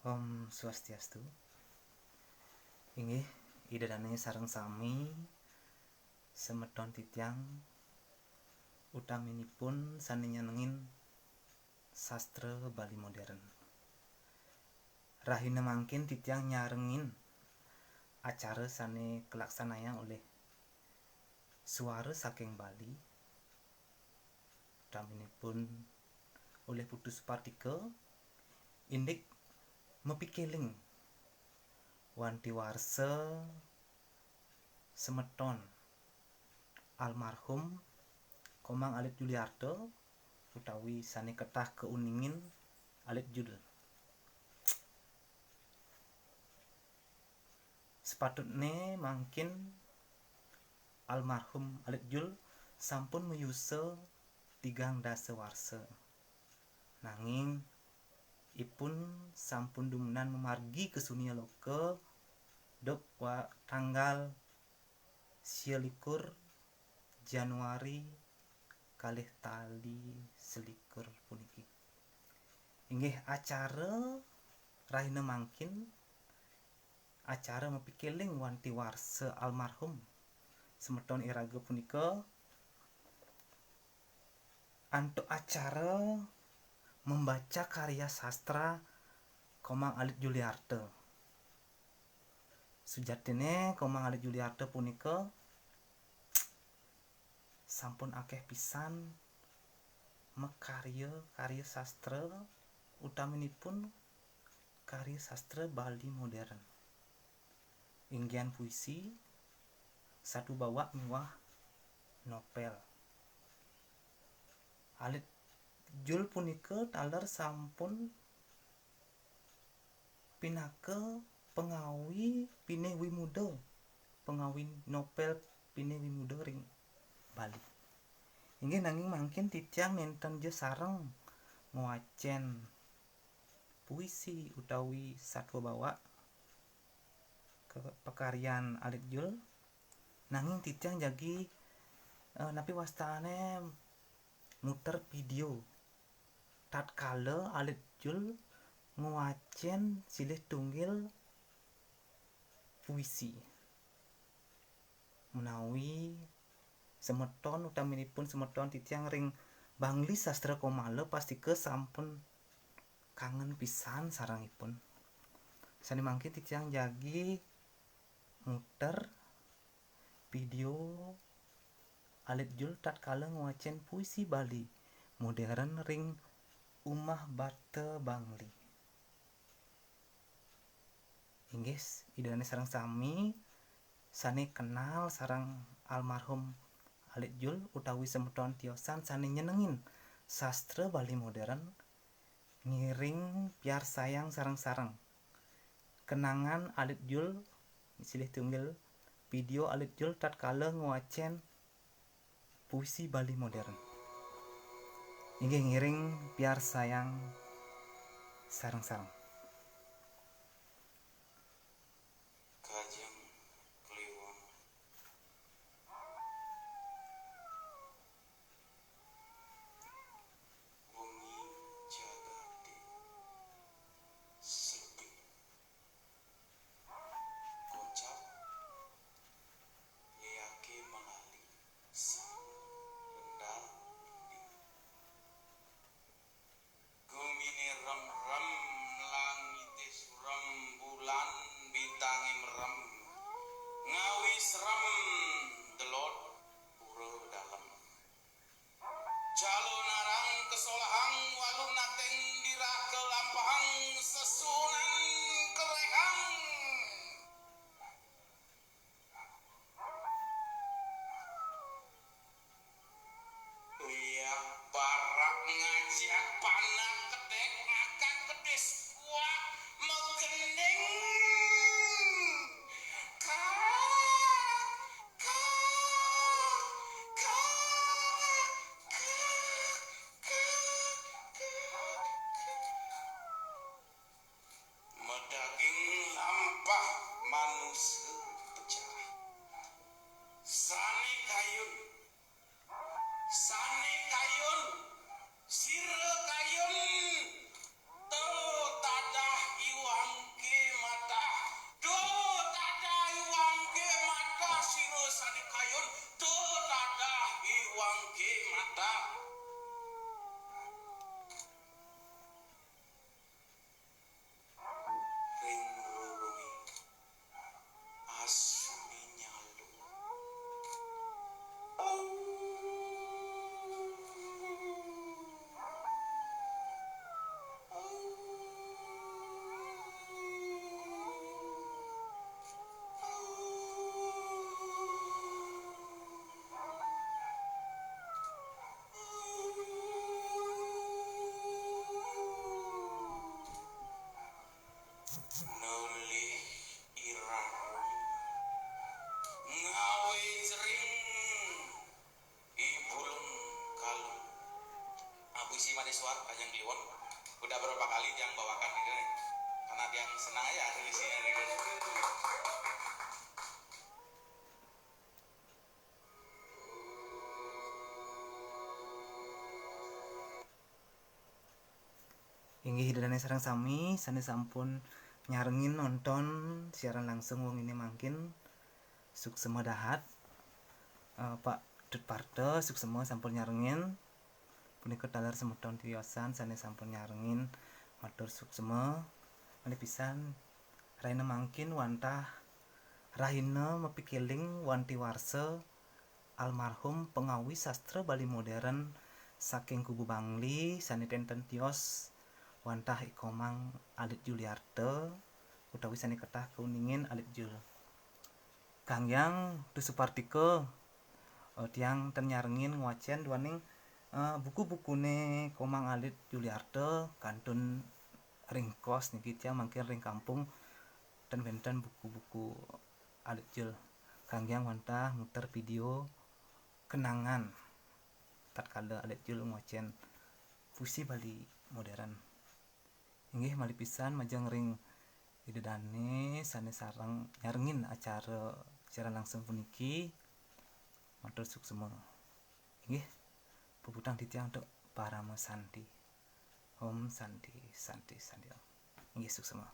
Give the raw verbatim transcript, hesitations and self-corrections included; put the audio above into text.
Om Swastiastu. Inggih, Ida Dane sareng sami semeton titiang, utaminipun sane nyenengin sastra Bali modern. Rahina mangkin titiang nyarengin acara sane kalaksanayang olih Suara Saking Bali, utaminipun olih Putu Supartika, indik mapikeling wanti warsa semeton almarhum Komang Alit Juliarta utawi sane ketah kauningin Alit Jul. Sepatutne mangkin almarhum Alit Jul sampun mayusa tigang dasa warsa. Nanging ipun sampun dumunan mamargi ka sunia loka duk wa-, tanggal sia likur Januari kalih tali selikur puniki. Inggih acara rahina mangkin, acara mapikeling wanti warsa almarhum semeton iraga punika antuk acara membaca karya sastra Komang Alit Juliarta. Sujatine Komang Alit Juliarta punika sampun akeh pisan makarya karya sastra, utaminipun karya sastra Bali modern. Inggihan puisi, satwa bawak miwah novel. Alit Jul punika taler sampun pinaka pangawi pinih wimuda, pangawi novel pinih wimuda ring Bali. Inggih nanging mangkin titiang nenten ja sareng ngwacen puisi utawi satwa bawak ke-, pakaryan Alit Jul. Nanging titiang jagi, eh, napi wastane muter video tatkala Alit Jul ngwacen silih tunggil puisi. Menawi semeton utaminipun semeton titiang ring Bangli Sastra Komala pastika sampun kangen pisan sareng ipun. Sane mangkin titiang jagi muter video Alit Jul tatkala ngwacen puisi Bali modern ring Umah Bata Bangli. Inggih, Ida Dane sareng sami sane kenal sareng almarhum Alit Jul utawi semeton tiosan sane nyenengin sastra Bali modern, ngiring piarsayang sareng-sareng kenangan Alit Jul silih tunggil video Alit Jul tatkala ngwacen puisi Bali modern. Inggih ngiring piarsayang sareng-sareng. Kajeng Kliwon. Wengi jagate sepi. Kocap liake malali sang lendang dinding. Gumine remrem, langite surem, bulan bintange merem, ngawi serem, delod pura dalem. Jalo narang kasolahang, walu nateng diraka lampahang, sesuunan kerehang. Uyak barak ngajak panak kedek ngakak pedis kuak mekening. Kak, kak, kak, kak, kak, kak, kak. Madaging lampah manusa pecah. Sane kayun, sane kayun, sira kayun. Berapa kali tiang bawakan gitu nih. Karena tiang senang aja isinya gitu. Inggih, Ida dané sareng sami sané sampun nyarengin nonton siaran langsung wenginé mangkin. Suksema dahat. Eh, Pak Dut Parto, suksema sampun nyarengin. Punika taler semeton tiosan sané sampun nyarengin, matur suksema. Malih pisan rahina mangkin wantah rahina mapikiling wanti warsa almarhum pengawi sastra Bali modern saking Kubu Bangli sané ténten tios wantah I Komang Alit Juliarta utawi sané ketah kauningin Alit Jul. Kanggiang Dusupartika, eh, tiang ten nyarengin ngwacén duaning, eh, buku-bukuné Komang Alit Juliarta kantun ring kos niki tiang mangkin ring kampung ten wénten buku-buku Alit Jul. Kanggiang wantah muter vidéo kenangan tatkala Alit Jul ngwacén puisi Bali modern. Inggih malih pisan majeng ring Ida dané sané sareng nyarengin acara siaran langsung puniki. Matur suksema. Inggih, puputang titiang antuk parama santi. Om Santi, Santi, Santi Om. Inggih suksema.